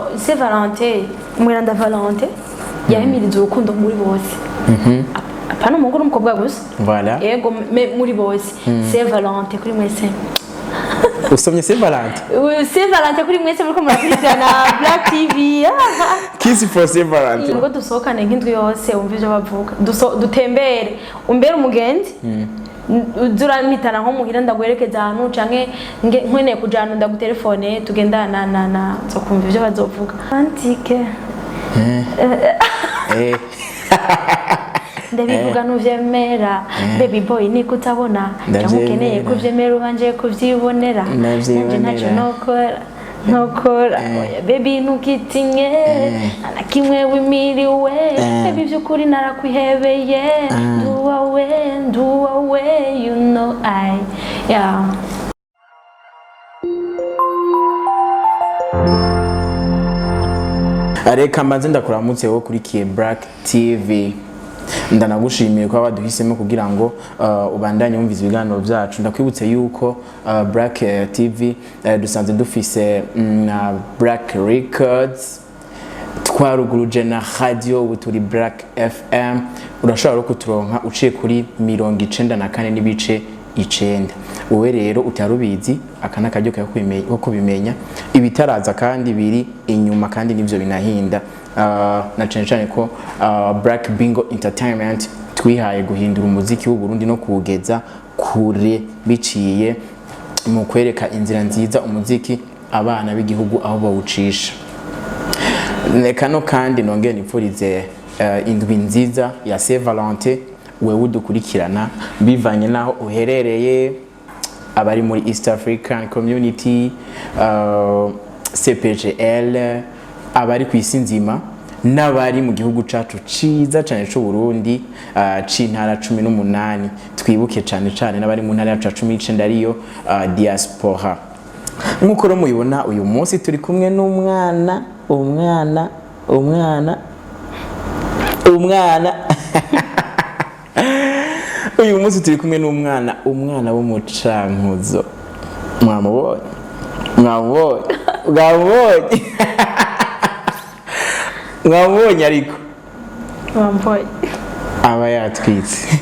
Saint Valentin, umweranda Valentin yahimiriza urukundo muri bose, apana umuhungu n'umukobwa gusa. Voilà. Yego, muri bose. Saint Valentin kuri mwese. Usomye Saint Valentin. Saint Valentin kuri mwese muriko murakurikirana Black TV. Kiss for Saint Valentin. Ngo dusohokane nk'indwi yose, wumve ivyo bavuga. Dutembere, umbere umugenzi, uze urampitana nko muhira, ndaguherekeza ahantu, canke nkeneye kuja ahantu ndagutelefone, tugendana na nzokumva ivyo bazovuga. Antike. Ndabivuga ntuvyemera, baby boy, niko utabona cyangwa ukeneye Ndavyemera. kuvyemera ubanje kuvyibonera. Ndavyibonera. Nanje ntacyo nokora, nokora. Oya baby, ntukitinye, nta na kimwe wimiriwe. Baby, by'ukuri narakwihebeye, nduwawe, nduwawe, you know I, yeah. Reka mbanze ndakuramutse wowe ukurikiye Black TV. Ndanagushimiye kuba waduhisemo kugira ngo ubandanye wumviza ibiganiro byacu. Ndakwibutse yuko Black TV dusanzwe dufise na Black Records, twaruguruje na radio, ubu turi Black FM. Urashobora no kuturonka uciye kuri 94.9. Wowe rero utari ubizi, aka ni akaryo kawe ko kubimenya ibitaraza kandi biri inyuma, kandi nivyo binahinda. Na cane cane ko Black Bingo Entertainment twihaye guhindura umuziki w'u Burundi no kuwugeza kure biciye mu kwereka inzira nziza umuziki abana b'igihugu aho bawucisha. Reka no kandi nongere nipfurize indwi nziza ya Saint Valentin wewe udukurikirana bivanye n'aho uherereye, abari muri East African Community, CPGL, abari ku isi nzima n'abari mu gihugu cacu ciza cane c'u Burundi, c'intara 18. Twibuke cane cane n'abari mu ntara yacu ya 19, ariyo diaspora. Nk'uko rero mubibona, uyu munsi turi kumwe n'umwana, umwana, umwana, umwana. Uyu munsi turi kumwe n'umwana, umwana w'umucankuzo. Mwamubonye, mwamubonye, mwamubonye, mwamubonye, ariko Wamboye. Aba yatwitse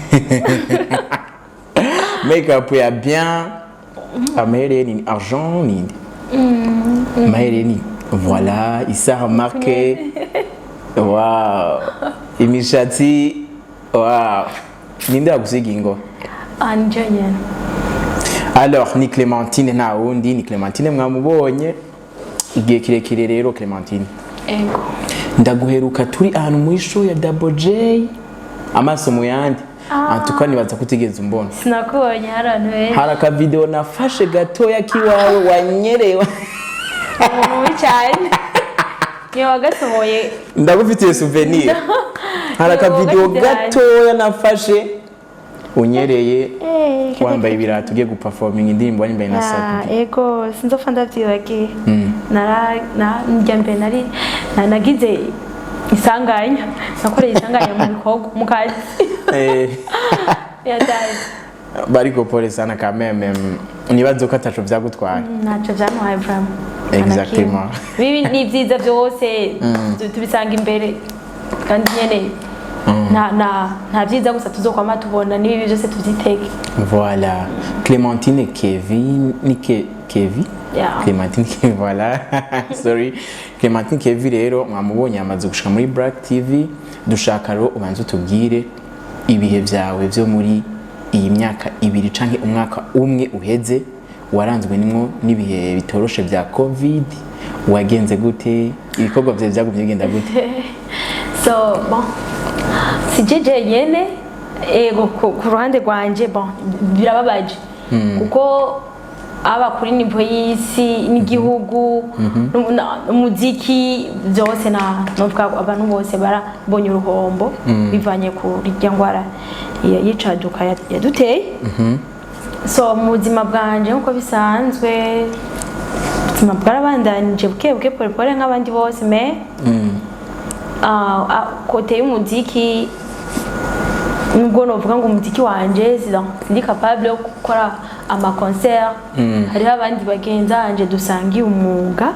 make up ya bien, amahereni ni argent, ni amahereni, voilà, isaha marque, wow, imishatsi, wow. Ninde yagusiga ingo? Ah, ni je nyene. Alors ni Clémentine, nta wundi ni Clémentine. Mwamubonye igihe kirekire rero Clémentine. Ego. Ndaguheruka turi ahantu muri show ya Double J, amaso mu yandi. En tout cas nibaza ko utigeze umbona. Sinakubonye, hari abantu benshi. Hari akavideo nafashe gatoya k'iwawe wanyerewe. Umuntu mubi cyane niyo wagasohoye. Ndagufitiye souvenir. Hari akavideo Niwe wagashyize. gatoya nafashe unyereye, wambaye ibirato, ugiye guperforminga indirimbo wambaye na Sabi. Ego, sinzopfa ndavyibagiye. Nara na njya mbere nari nagize isanganya, nakoreye isanganya mu bikorwa, mu kazi. Yataye. Bariko pole sana quand même, nibaze ko ataco vyagutwaye. Ntacyo vyamuhaye vraiment. Exactement. Bibi ni vyiza byose, tubisanga imbere, kandi nyene nta vyiza gusa tuzokwama tubona, n'ibibi byose tuvyitege. Voilà. Clémentine Kevin, ni Kevi? Yeah. Clémentine Kevi, voilà. Sorry. Clémentine Kevi rero mwamubonye, amaze gushika muri Black TV. Dushaka rero ubanze utubwire ibihe vyawe vyo muri iyi myaka 2 canke umwaka umwe uheze, waranzwe nimwo n'ibihe bitoroshe vya Covid. Wagenze gute? Ibikorwa vyawe vyagumye bigenda gute? So bon, si je jenyene. Ego, ku ruhande rwanje, bon, birababaje kuko aba kuri niveau y'isi n'igihugu umuziki byose, na novuga abantu bose barabonye uruhombo bivanye ku rya ngwara y'icaduka yaduteye. So mu buzima bwanje, nk'uko bisanzwe, ubuzima bwarabandanije buke buke, pole pole, nk'abandi bose. Mais côté y'umuziki, nubwo novuga ngo umuziki wanje sindi capable yo gukora Ama concert, hariho abandi bagenzi banje dusangiye umwuga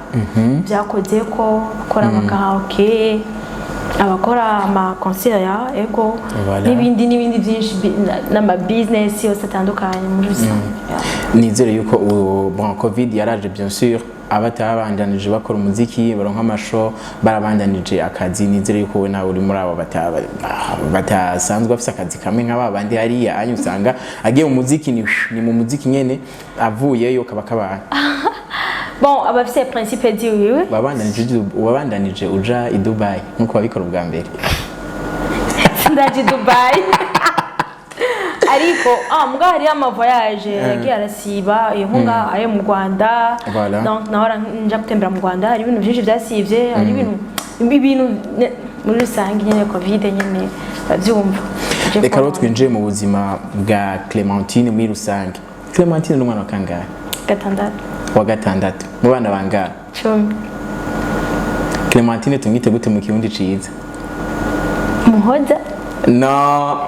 byakoze ko bakora ama karaoke, abakora ama concert ya ego, n'ibindi n'ibindi byinshi, n'ama business yose atandukanye muri rusange. Yeah. Nizere yuko bon, COVID yaraje, bien sûr, abatabandanije bakora umuziki baronka ama show, barabandanije akazi. Nizere yuko we nawe uri muri abo batasanzwe bafise akazi kamwe nka babandi hariya anyu, usanga agiye mu muziki ni mu muziki nyene, avuyeyo kaba kabana. Bon, abafise principe ziwiwe. Wabandanije uja i Dubai nkuko wabikora ubwa mbere? Ndaje i Dubai, ariko mbwa hariyo ama voyage yagiye arasiba, iyo nkunga ayo mu Rwanda. Donc nahora nja gutembera mu Rwanda, hari ibintu byinshi byasivye, hari ibintu muri rusange nyene COVID nyene bavyumva. Je Reka rero ko- twinjiye mu buzima bwa Clementine muri rusange. Clementine ni umwana wa kangahe? Gatandatu. Wa gatandatu mu bana bangahe? 10. Clementine tumwite gute mu Kirundi ciza? Muhoza. No,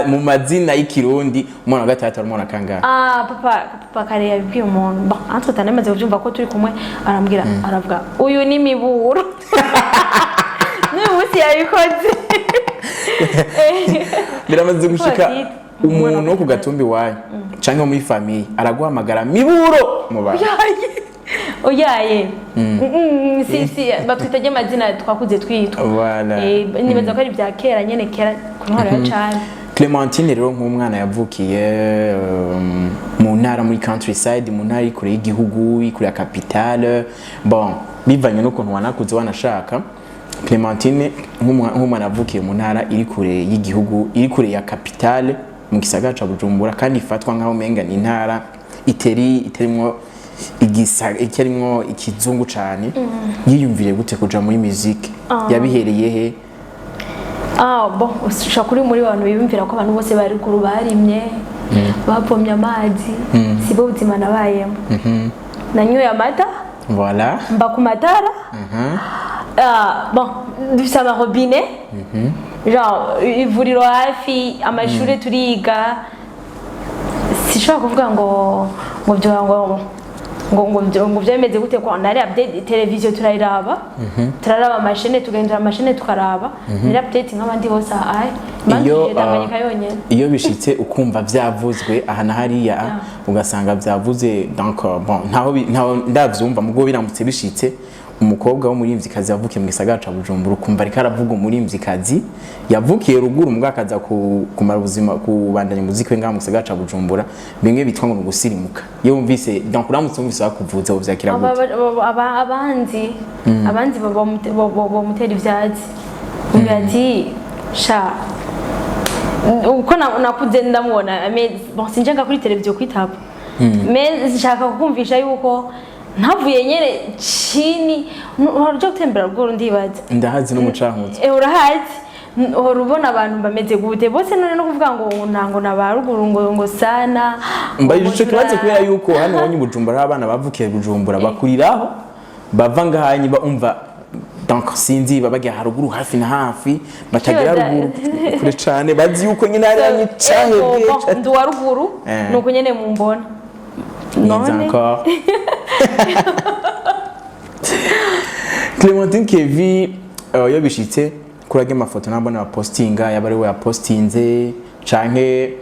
mu mazina y'Ikirundi, umwana wa gatandatu ari umwana wa kangahe? Ah, papa kare yabibwiye umuntu. Bon, entre temps namaze kubyumva ko turi kumwe, arambwira, aravuga uyu ni Miburo, n'uyu munsi yabikoze. Biramaze gushika babyita. Umwana wa umuntu wo ku gatandatu. gatumba iwanyu canke wo muri famille araguhamagara Miburo mu bantu? Oyaye. Si batwita ry'amazina twakuze twitwa. Nibaza ko ari ibya kera nyene, kera ku ntwaro ya cami. Clementine rero, nk'umwana yavukiye mu ntara, muri countryside, mu ntara iri kure y'igihugu, iri kure ya capitale, bon, bivanye n'ukuntu wanakuze wanashaka, Clementine nk'umwana yavukiye mu ntara iri kure y'igihugu, iri kure ya capitale, mu gisagara ca Bujumbura, kandi ifatwa nk'aho umenga ni intara iterimwo igisa, itarimwo ikizungu cane, yiyumviriye gute kuja muri musique? Yabihereye he? Ah bon, ushobora kuri muri bantu biyumvira ko abantu bose bari ruguru barimye, bavomye amazi. Si bwo buzima nabayemo. Nanyoye amata, mba ku matara. Ah, bon, dufise ama robinet, genre ivuriro hafi, amashuri turiga. Sishobora kuvuga ngo byo ngo byameze gute ko nari update. Televiziyo turayiraba, turaraba ama chaîne, tugahindura ama chaîne tukaraba. Nari update nk'abandi bose ahaye. Iyo Tanganyika yonyene. Iyo bishitse ukumva vyavuzwe aha na hariya, ugasanga vyavuze, donc bon, ntaho ndavyumva, mugo biramutse bishitse umukobwa w'umuririmvyikazi yavukiye mu gisagara ca Bujumbura, ukumva ariko aravuga umuririmvyikazi yavukiye ruguru, mbwa akaza kumara ubuzima, kubandanya umuziki we ngaha mu gisagara ca Bujumbura, bimwe bitwa ngo ni ugusirimuka. Iyo wumvise, donc uramutse wumvise bakuvuze, wovyakira gute? Abanzi bomutera ivyatsi. Umbwira ati sha uko nakuze ndamubona. Mais bon, sinjanga kuri televiziyo kwitaba, mais nshaka kukumvisha yuko ntavuye nyene chini. Uhora uja gutembera ruguru, ndibaza. Ndahazi, no mucankuzo. Urahazi. Uhora ubona abantu bameze gute bose. None no kuvuga ngo ntango na ba ruguru ngo sana Mbajije ngo ico kibazo kubera yuko hano wonye Bujumbura hari abana bavukiye Bujumbura, bakuriraho, bava ngahanyi umva, donc sinzi, babagiye haruguru hafi na hafi, batagera ruguru kure cane, bazi yuko nyine hariya Ego, nyicahebwe. Bon, ndi uwa ruguru. Nuko nyene mumbona. Niza None encore. Clementine Kevi, iyo bishitse kuri age mafoto nabona bapostinga, yaba ari we yapostinze canke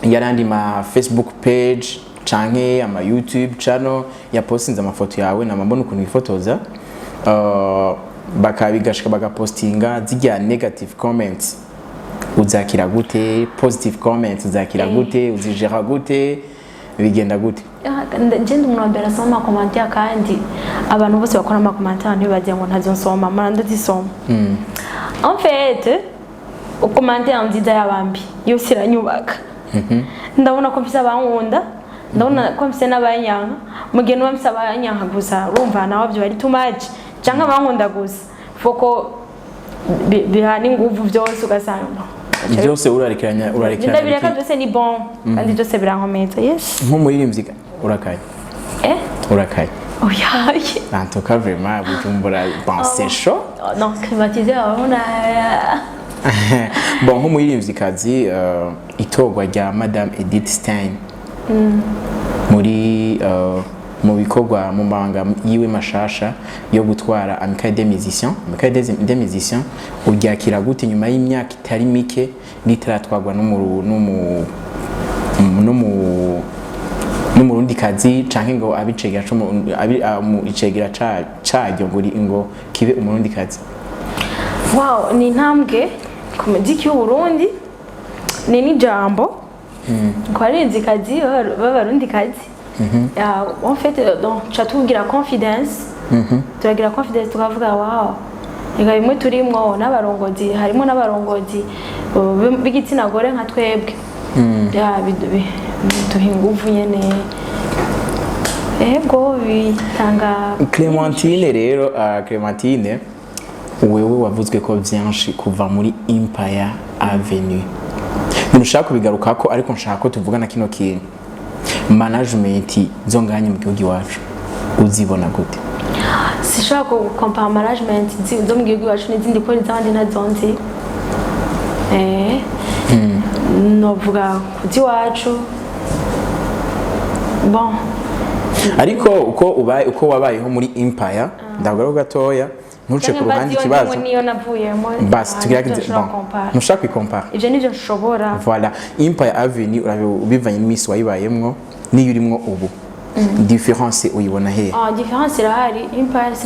yarandi ma Facebook page canke ama YouTube channel yapostinze amafoto yawe, nama mbona ukuntu wifotoza, bakabigashika bagapostinga zirya negative comments, uzakira gute? Positive comments uzakira gute? Uzijera gute? Bigenda gute? Ah, nje ndi umuntu wa mbere asoma ama commentaire, kandi abantu bose bakora ama commentaire ntibagira ngo ntazo nsoma, mara ndazisoma. En fait, commentaire nziza y'abambi yose iranyubaka. Ndabona ko mfise abankunda, ndabona ko mfise n'abanyanka. Mu gihe nuba mfise abanyanka gusa, urumva nawe byo ari too much, canke abankunda gusa, foko bihana inguvu byose, ugasanga Byose urarekeranya, urarekeranya. Ndabireka byose, ni bon, kandi byose birankomeza, yes. Nk'umuririmbyi urakaye? Urakaye? Oya. En tout cas, vraiment, Bujumbura, bon, c'est chaud. Oh, non, climatisé urabona. Bon, nk'umuririmvyikazi, itorwa rya Madame Edith Stein. Muri mu bikorwa, mu mabanga yiwe mashasha yo gutwara Amicale des Musiciens. Amicale des Musiciens uryakira gute nyuma y'imyaka itari mike ritaratwarwa n'umurundi kazi, canke ngo abicegera mu icegera caryo ngo kibe umurundi kazi? Wow, ni intambwe ku muziki w'Uburundi, ni n'ijambo ku baririmvyikazi b'abarundikazi. Ya, en fait, donc ca tugira confidence, turagira confidence, tukavuga: "Wow, reka bimwe turimwo n'abarongozi, harimo n'abarongozi b'igitsina gore nka twebwe." Ya, biduha inguvu nyene, ego, bitanga. Clementine rero, Clementine, wewe wavuzwe ko vyinshi kuva muri Empire Avenue. Ntushaka kubigarukako, ariko nshaka ko tuvugana kino kintu: management zo nganye mu gihugu iwacu uzibona gute? Sishobora gukompara management zo mu gihugu iwacu n'izindi, kubera iz'abandi ntazo nzi. Novuga ku z'iwacu, bon. Ariko uko ubaye, uko wabayeho muri Empire, ndagaruka gatoya, ntuce ku ruhande ikibazo. Niyo navuyemo. Basi tugerageze. Nshobora Bon, kompara. Ntushaka kwikompara. Ivyo nivyo nshobora. Voilà, Empire Avenue, ubivanye n'imisi wayibayemwo n'iyo urimwo ubu, différence uyibona hehe? Ah, différence irahari. Empire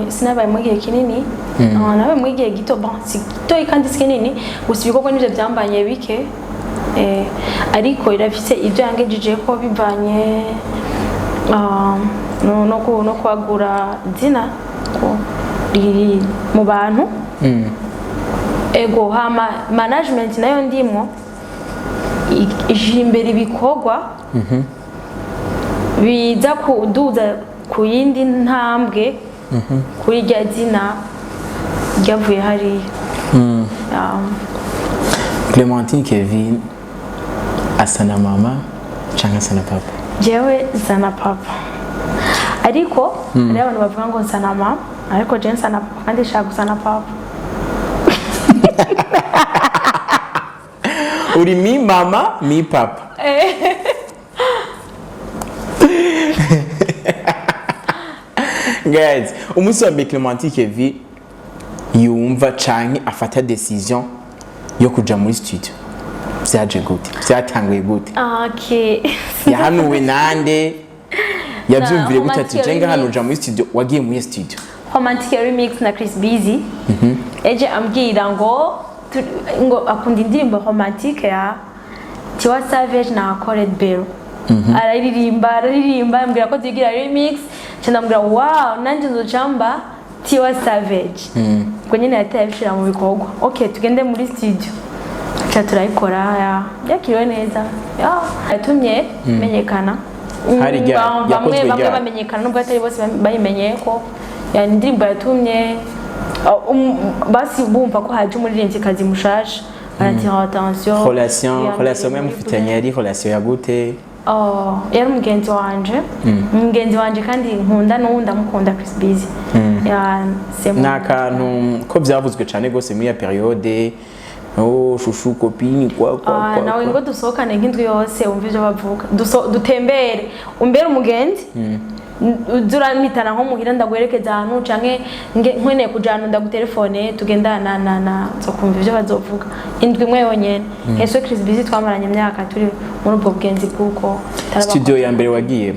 sinabaye mu gihe kinini. Ah, nabaye mu gihe gito, bon, si gito kandi si kinini, gusa ibikorwa nivyo byambanye bike. Ariko irafise ibyo yangejejeko bivanye no kwagura izina ko riri mu bantu. Ego, hama management nayo ndimwo ije imbere ibikorwa biza kuduza ku yindi ntambwe kuri rya zina ryavuye hariya. Clementine Kevin asa na mama canke asa na papa? Jewe nsa na papa, ariko hariho abantu bavuga ngo nsa na mama, ariko jewe nsa na papa kandi nshaka gusa na papa. Uri mi mama mi papa. Guys, umunsi wa mbere Clementine Kevin yumva canke afata decision yo kuja muri studio, vyaje gute? Vyatanguye gute? Okay. Yahanuwe nande? Yavyumvire gute ati Romantic jenga hano remix. uja muri studio? Wagiye muri studio? Romantic Remix na Chris Busy eje ambwira ngo ngo akunda indirimbo Romantic ya Tiwa Savage na Colette Bello, araririmba, araririmba, ambwira ko tugira remix. Nca ndamubwira: "Wow, nanjye nzocamba Tiwa Savage." Ubwo nyine yateye abishira mu bikorwa. Okay, tugende muri studio, ca turayikora. Yakiriwe neza, yatumye menyekana. Hari ryari? Bamwe Yakozwe bamwe ryari? bamenyekana, nubwo atari bose bayimenye, ko yani indirimbo yatumye basi bumva ko haje umuririmvyikazi mushasha, baratira attention. Relation Ya relation mbere mwe muri mufitanye yari relation ya gute? Oh, yari umugenzi wanje, umugenzi wanje kandi nkunda, n'ubu ndamukunda, Chris Busy. Ya, c'est Ni akantu ko byavuzwe cyane rwose muri ya période: oh, chouchou, copine, kwa kwa Ah, kwa nawe kwa. ngo dusohokane nk'indwi yose, wumve ibyo bavuga. Dutembere, umbere umugenzi, uze urampitana nko muhira, ndaguherekeza ahantu, canke nkeneye kuja ahantu ndagutelefone, tugendana na nzokumva ivyo bazovuga indwi imwe yonyene. Ese Chris Busy twamaranye imyaka turi muri ubwo bugenzi bw'uko taraba. Studio ya mbere wagiye?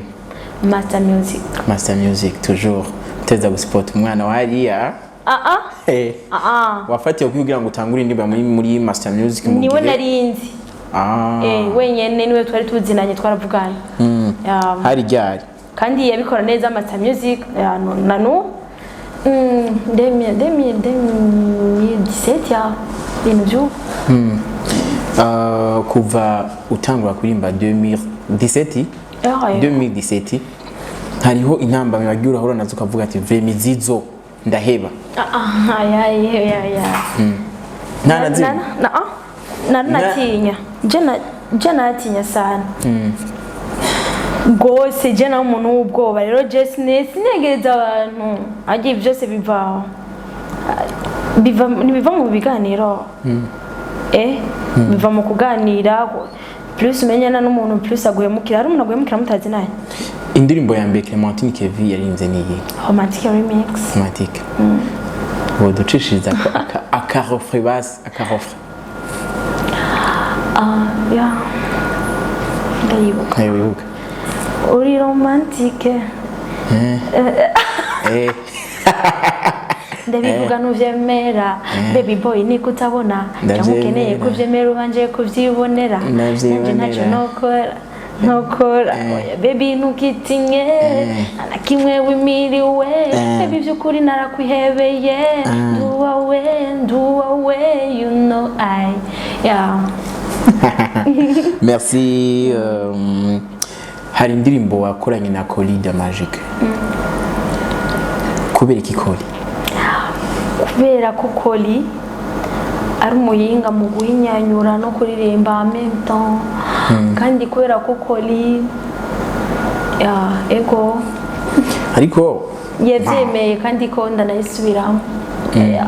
Master Music. Master Music, toujours uteza gusupport umwana wa hariya. Ah ah. Eh, ah ah. Wafatiye kugira ngo utangure indirimbo muri Master Music mu Niwe gihe narinzi. Ah. Eh, wenyene niwe twari tuzinanye, twaravugana. Ya, Hari ryari? Kandi yabikora neza Master Music. Ya, na nu 2017, ya, ibintu by'ubu. Kuva utangura kuririmba 2017? Eh, 2017, hariho intambamyi wagiye urahura nazo ukavuga ati: "Vemizizo, ndaheba"? Ah, ah, ya ya ya ya. Nta na zimwe? Na ah, natinya, je natinya sana gose. Je nawe umuntu w'ubwoba rero, je sinegereza abantu agiye, byose biva ntibiva mu biganiro, biva mu kuganira. Plus umenyana n'umuntu, plus aguhemukira. Hari umuntu aguhemukira mutazi naye. Indirimbo ya mbere Clementine Kevi yaririmbye ni iyi? Romantic Remix. Romantique. Woducishiriza ko aka refrain basi, aka refrain? Ah, ya, ndayibuka. Ntayo wibuka? Uri romantique. Ndabivuga ntuvyemera, baby boy, niko utabona cyangwa ukeneye Ndavyemera. kuvyemera ubanje kuvyibonera. Ndavyibonera. Nanje ntacyo nokora, nokora. Oya baby, ntukitinye, nta na kimwe wimiriwe. Baby, by'ukuri narakwihebeye, nduwawe, nduwawe, you know I, yeah. Merci. Hari indirimbo wakoranye na Coli de Magic. Kubera iki Coli? Kubera ko Koli ari umuhinga mu guhinyanyura no kuririmba en même temps, kandi kubera ko Koli, ya, ego. Ariko Yabyemeye kandi ko ndanayisubiramo. Ya.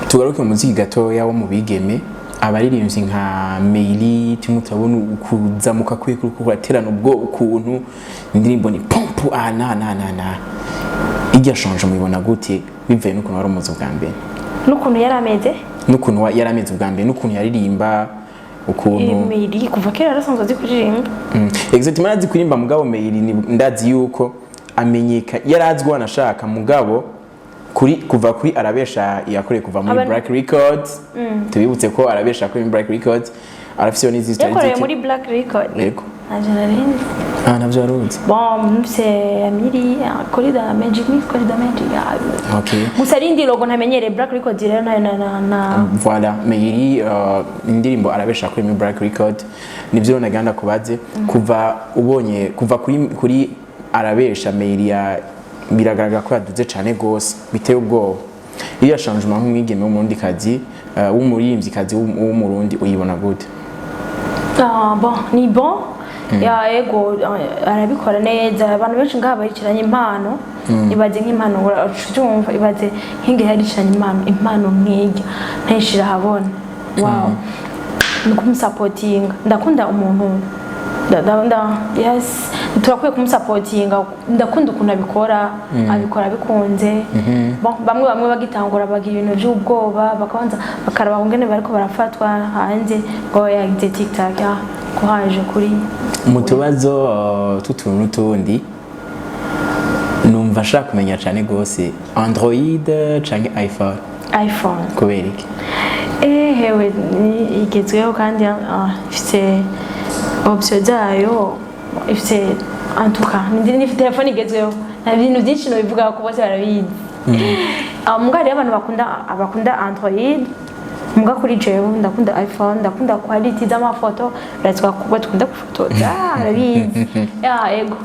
Tugaruke mu muziki gatoya wo mu bigeme. Abaririmbyi nka Meili timwe, turabona ukuzamuka kwe kuriko kuraterana ubwo ukuntu indirimbo ni pompu, ah, na na na na irya change mubibona gute, bivuye n'ukuntu wari umuzi bwa mbere? N'ukuntu yari ameze. N'ukuntu yari ameze ubwa mbere, n'ukuntu yaririmba, ukuntu Meili kuva kera yarasanzwe azi kuririmba. Exactement, arazi kuririmba, mugabo Meili ndazi yuko amenyeka yarazwi wanashaka, mugabo kuri kuva kuri Arabesha yakoreye kuva muri Black Records. Tubibutse ko Arabesha yakoreye muri Black Records, arafise n'izindi zitari Yakoreye zike. muri Black Record? Yego. Ntabyo narinzi. Ah, navyo waruzi? Bon, c'est Amiri, Koli da Magic Mix, Koli da Magic, ah. Gusa arindi logo ntamenyereye, Black Record rero nayo na Voilà, Meili, indirimbo Arabesha yakoreye muri Black Record. Nivyo naganda kubaze, kuva ubonye kuva kuri Arabesha, Meili ya biragaragara ko yaduze cane gose biteye ubwoba. Iyo changement, nk'umwigeme w'umurundikazi, w'umuririmvyikazi w'umurundi, uyibona gute? Ah, bon, ni bon, ya, ego, arabikora neza. Abantu benshi ngaha baricaranye impano. Ibaze nk'impano, uracyumva, ibaze nk'ingihe yaricaranye impano, impano nk'irya ntayishira ahabona. Wow, ni kumusapotinga. Ndakunda umuntu, yes, turakwiye kumusapotinga. Ndakunda ukuntu abikora, abikora bikunze. Bon, bamwe bamwe bagitangura bagira ibintu by'ubwoba, bakabanza bakaraba ngene bariko barafatwa hanze ngo yagize TikTok, ya, ko haje kuri Mu tubazo tw'utuntu n'utundi, numva ashaka kumenya cane gose, Android canke iPhone? iPhone. Kubera iki? Ehewe, igezweho kandi ifite option zayo, ifite, en tout cas ni telefone igezweho. Nta bintu byinshi nobivuga ko bose barabizi. Ah, muga hariho abantu bakunda Android, muga kuri jewe ndakunda iPhone, ndakunda quality z'amafoto. Urazwa kuba dukunda gufotoza, arabizi, ya, ego.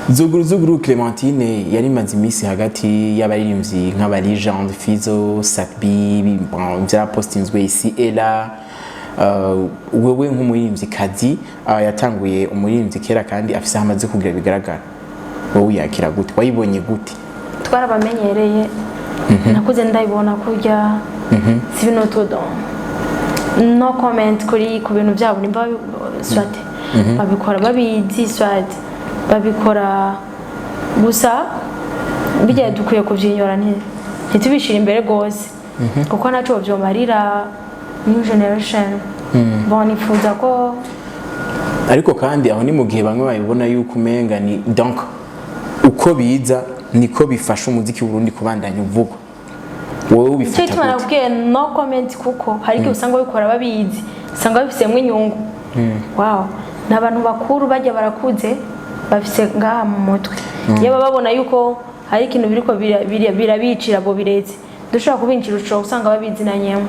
Zuguru Zuguru Clementine yari imaze iminsi hagati y'abaririmbyi nk'aba Legend, Fizo, Sakbi. Bon, byarapostinzwe isi era. Wewe nk'umuririmvyikazi, yatanguye umuririmbyi kera kandi afise aho amaze kugira bigaragara, wowe uyakira gute? Wayibonye gute? Twarabamenyereye, nakuze ndabibona kurya, si bino todo. No comment kuri ku bintu byabo, nimba soit babikora babizi, soit babikora gusa bijya, dukwiye kubyinyora, ntitubishire imbere rwose, kuko ntaco byomarira new generation. Bon, nifuza ko Ariko kandi aho ni mu gihe bamwe babibona yuko umenga ni donc uko biza niko bifasha umuziki w'Uburundi kubandanya uvugwa. Wowe Icyo ubifata gituma gute? nakubwiye no comment, kuko hari igihe usanga babikora babizi, usanga babifisemo inyungu. Wow, ni abantu bakuru bajya barakuze, bafise ngaha mu mutwe. Iyo baba babona yuko hari ikintu biriko birabicira bo biretse, dushobora kubinjira, ushobora usanga babizinanyemo.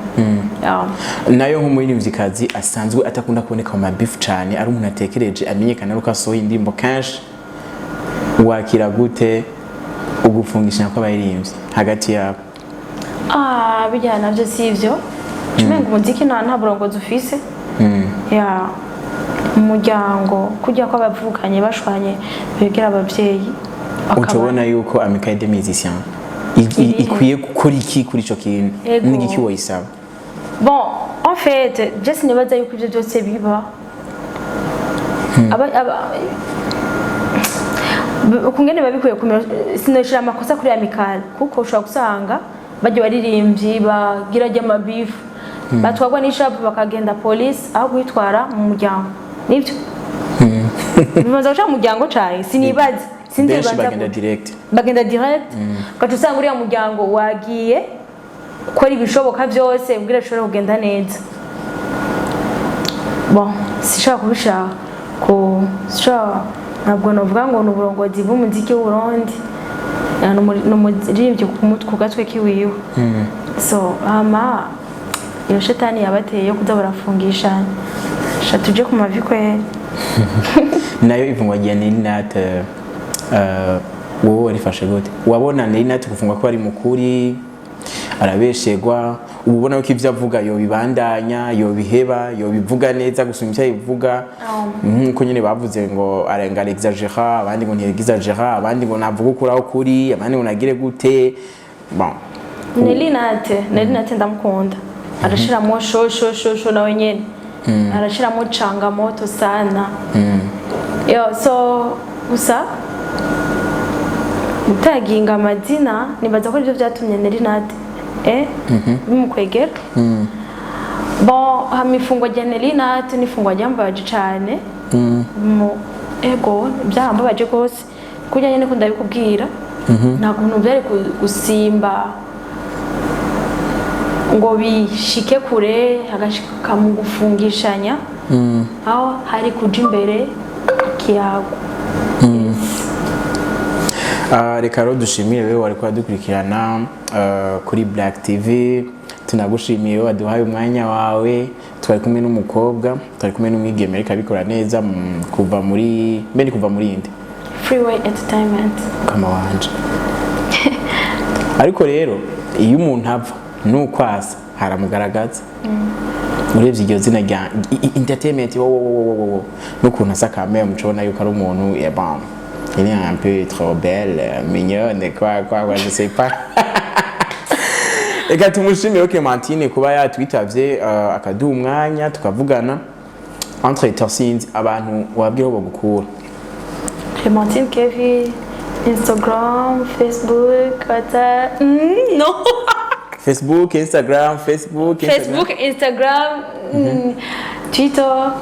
Yeah. Nayo nk'umuririmvyikazi asanzwe atakunda kuboneka mu mabifu cane, ari umuntu atekereje, amenyekana ari uko asohoye indirimbo kenshi, wakira gute ugufungisha kw'abaririmbyi hagati yabo? Ah, bijyana navyo si ivyo. Umenga umuziki nta burongozi ufise ya umuryango, kujya ko abavukanye bashwanye begera abavyeyi Uca ubona yuko Amicale des Musiciens Irihe? ikwiye gukora iki kuri ico kintu? Ego. N'igiki woyisaba? Bon, en fait, je sinibaza yuko ivyo byose biba. Ukungene babikuye kumera, sinoshira amakosa kuri amicale, kuko ushobora gusanga bajya baririmbyi bagira ry'amabifu batwagwa n'ishapu bakagenda polisi aho kwitwara mu muryango. Nibyo bibanza guca mu muryango cane, sinibaze, sinzi. Benshi Bibanza bagenda gute. direct. Bagenda direct, ugaca usanga uriya muryango wagiye gukora ibishoboka byose kugira bishobore kugenda neza. Bon, sishobora kubishaka ko sishobora, ntabwo navuga ngo ni uburongozi bw'umuziki w'Uburundi. Ni umuririmbyi ku mutwe, ku gatwe kiwiwe. So hama iyo shetani yabateye yo kuza barafungishanya, sha tuje ku mavi kweri. Nayo ifungwa rya Nelly Nat, wowe warifashe gute? Wabona Nelly Nat gufungwa ko ari mukuri, arabeshegwa? Uba ubona ko ivyo avuga yobibandanya, yobiheba, yobivuga neza gusumba ivyo abivuga, nkuko nyene bavuze ngo arenga, exagera, abandi ngo ntiyexagera, abandi ngo navuga ukuri aho kuri, abandi ngo nagire gute? Bon. Nelly Nat, Nelly Nat ndamukunda, arashiramo sho sho sho sho, nawe nyene arashiramo changamoto sana. Yo, so gusa gutaginga amazina, nibaza ko aribyo byatumye Nelly Nat bimukwegera. Bon, hama ifungwa rya Nelly Nat ni ifungwa ryambabaje cane. Ego, byarambabaje rwose, kurya nyene ko ndabikubwira, nta kuntu byari gusimba ngo bishike kure, hagashika mu gufungishanya, aho hari kuja imbere ikiyago. Reka rero dushimire wewe wariko uradukurikirana kuri Black TV. Tunagushimiye wewe waduhaye umwanya wawe. Twari kumwe n'umukobwa, twari kumwe n'umwigeme ariko abikora neza, kuva muri mbe ni kuva muri inde? Freeway Entertainment. Kama wanje. Ariko rero iyo umuntu ava nuko asa haramugaragaza, urebye iryo zina rya entertainment, wo wo wo wo wo n'ukuntu asa kamere, mucobona yuko ari umuntu ya, bon, il est un peu trop belle, mignonne, quoi quoi quoi, je sais pas. Reka tumushimire Clementine kuba yatwitavye, akaduha umwanya tukavugana. Entre temps, sinzi abantu wabwira aho bagukura. Clementine Kevin, Instagram, Facebook, WhatsApp, no. Facebook, Instagram, Facebook, Instagram. Facebook, Instagram, Twitter,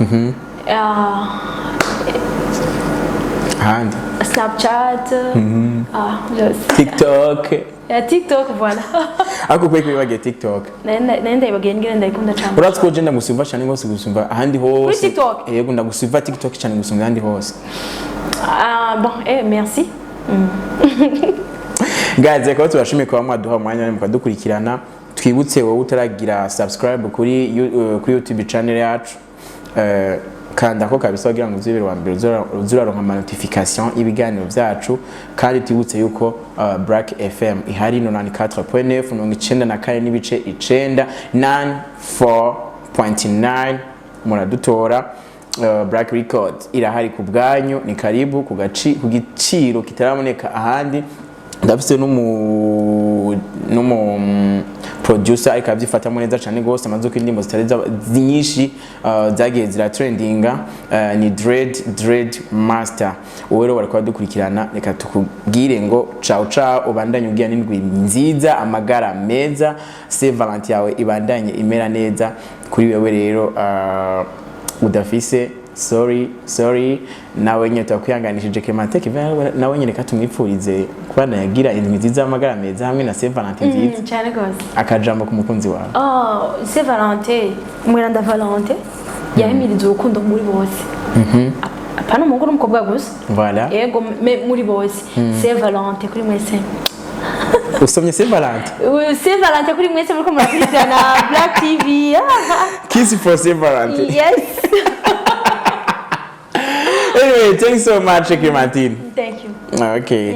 Ahandi? Snapchat, byose. TikTok? Ya, TikTok, voilà. Ariko kubera ko wibagiye TikTok? Nari ndayibagiye, ngira ndayikunda cyane. Uratse ko je ndagusumva cyane rwose gusumva ahandi hose. Kuri TikTok? Yego, ndagusumva TikTok cyane gusumva ahandi hose. Ah bon, merci. Guys, reka tubashimiye kuba mwaduha umwanya mukadukurikirana. Twibutse wowe utaragira subscribe kuri YouTube channel yacu, kanda ko kabisa kugira ngo uzibere wa mbere uzuraronka ama notification y'ibiganiro byacu. Kandi twibutse yuko Black FM ihari 94.9, 94.9, 94.9 muradutora. Black Record irahari ku bwanyu, ni karibu ku giciro kitaraboneka ahandi. Ndafise n'umu producer ariko abyifatamo neza cyane gose, amaze ko indirimbo zitari nyinshi zagiye ziratrendinga, ni Dread Master. Wowe rero bariko badukurikirana, reka tukubwire ngo ciao ciao, ubandanye ugira n'indwi nziza, amagara meza, Saint Valentin yawe ibandanye imera neza kuri wewe. Rero udafise, sorry sorry, nawe nyine turakwihanganishije. Clementine Kevin nawe nyine katumwipfurize kubana yagira indwi nziza, y'amagara meza hamwe na Saint Valentin nziza. Cyane rwose. Akajambo ku mukunzi wawe. Oh, Saint Valentin, umweranda Valentin yahimiriza urukundo muri bose, apana umuhungu n'umukobwa gusa. Voilà. Yego, muri bose. Saint Valentin kuri mwese. Usomye Saint Valentin. Saint Valentin kuri mwese muriko murakurikirana Black TV. Kiss for Saint Valentin. Yes. Anyway, thanks so much, Clementine. Thank you. Okay.